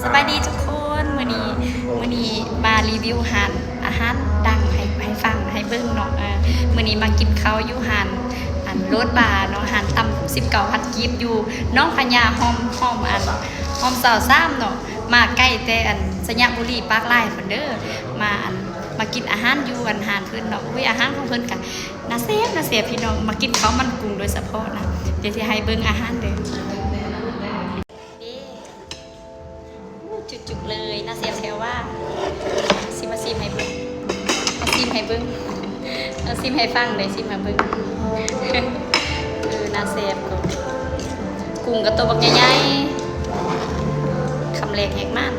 ສະບາຍດີທຸກຄົນ ມື້ນີ້ ມື້ນີ້ມາຣີວິວຮ້ານອາຫານດັງໃຫ້ ໃຫ້ຟັງ ໃຫ້ເບິ່ງເນາະ. ເອີ ມື້ນີ້ມາກິນເຂົ້າຢູ່ຮ້ານ ອັນ ໂລດບາເນາະ ຮ້ານຕຳ ສິບເກົ້າພັນກີບ ຢູ່ໜອງພະຍາ ຮ່ອມ ຮ່ອມ ອັນ ຮ່ອມຊາວສາມເນາະ. ມາໄກແຕ່ ອັນ ໄຊຍະບູລີ ປາກລາຍພຸ້ນເດີ ມາ ອັນ ມາກິນອາຫານຢູ່ ອັນ ຮ້ານເພິ່ນເນາະ. ອຸ້ຍ ອາຫານຂອງເພິ່ນກະໜ້າແຊບ ໜ້າແຊບພີ່ນ້ອງ. ມາກິນເຂົ້າມັນກຸ້ງໂດຍສະເພາະນະ. ດຽວຊິໃຫ້ເບິ່ງອາຫານເດີ. ເດ້ ຈຸກໆເລີຍ ໜ້າແຊບແທ້ວ່າ. ຊິມາຊີມໃຫ້ເບິ່ງ ມາຊີມໃຫ້ເບິ່ງ ມາຊີມໃຫ້ຟັງເດ້ ຊີມໃຫ້ເບິ່ງ. ເອີ ໜ້າແຊບ ກຸ້ງກະໂຕບັກໃຫຍ່ໆ ຄຳແລກແຫກມານ.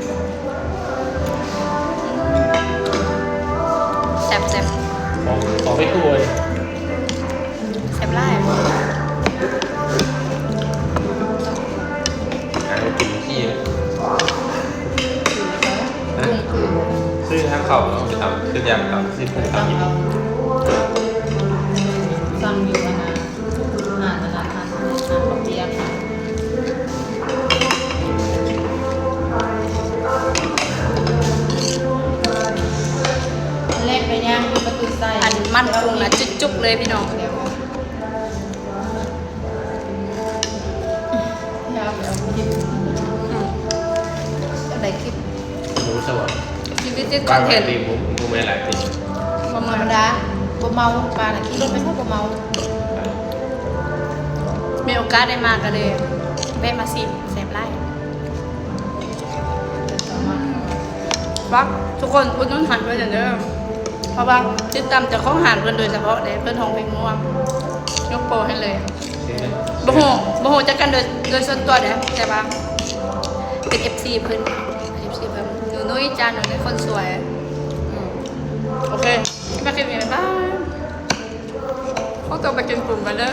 ແຊບໆ ຂອງ ຂອງໄປຕົວ ແຊບຫຼາຍ. ຫາໄປກິນທີ່ ຮະ? ຊື້ທາງເຂົ້າເນາະ ໄປຕຳ ຄືຢາກຕຳ ຊື້ກຸ້ງຕຳ. ສັ່ງຢູ່ອັນນະ ຮ້ານຕະຫຼາດ ຮ້ານ ຮ້ານເຂົ້າປຽກ. ແລກໄປຍ່າງຢູ່ປະຕູໄຊ ອັນມັນກຸ້ງນະ ຈຸກໆເລີຍພີ່ນ້ອງ. ອືມ ຈັ່ງໃດຄລິບ ບໍ່ຮູ້ຊະວ່າ ຄລິບຕິດຄອນເທັນ ບໍ່ ບໍ່ແມ່ນຫຼາຍປີ ບໍ່ທຳມະດາ ບໍ່ເມົາ ປານະ ຂີ່ລົດໄປເທົ່າບໍ່ເມົາ. ມີໂອກາດໄດ້ມາກະເລີຍແວະມາຊີມ ແຊບຫຼາຍ. ຝາກທຸກຄົນອຸດໜູນຮ້ານເພິ່ນເດີ ເພາະວ່າຕິດຕາມເຈົ້າຂອງຮ້ານເພິ່ນໂດຍສະເພາະເດ້ ເພິ່ນຮ້ອງເພງມ່ວນ ຍົກໂປ້ໃຫ້ເລີຍ. ບໍ່ຮູ້ ບໍ່ຮູ້ຈັກກັນໂດຍ ໂດຍສ່ວນຕົວເດ້ ແຕ່ວ່າເປັນເອັຟຊີເພິ່ນ ເອັຟຊີເພິ່ນ ໜູນຸ້ຍຈ້າ ໜູນຸ້ຍຄົນສວຍ. ອືມ ໂອເຄ ມາຄລິບນີ້ ບາຍບາຍ ຂໍຕົວໄປກິນກຸ້ງກ່ອນເດີ.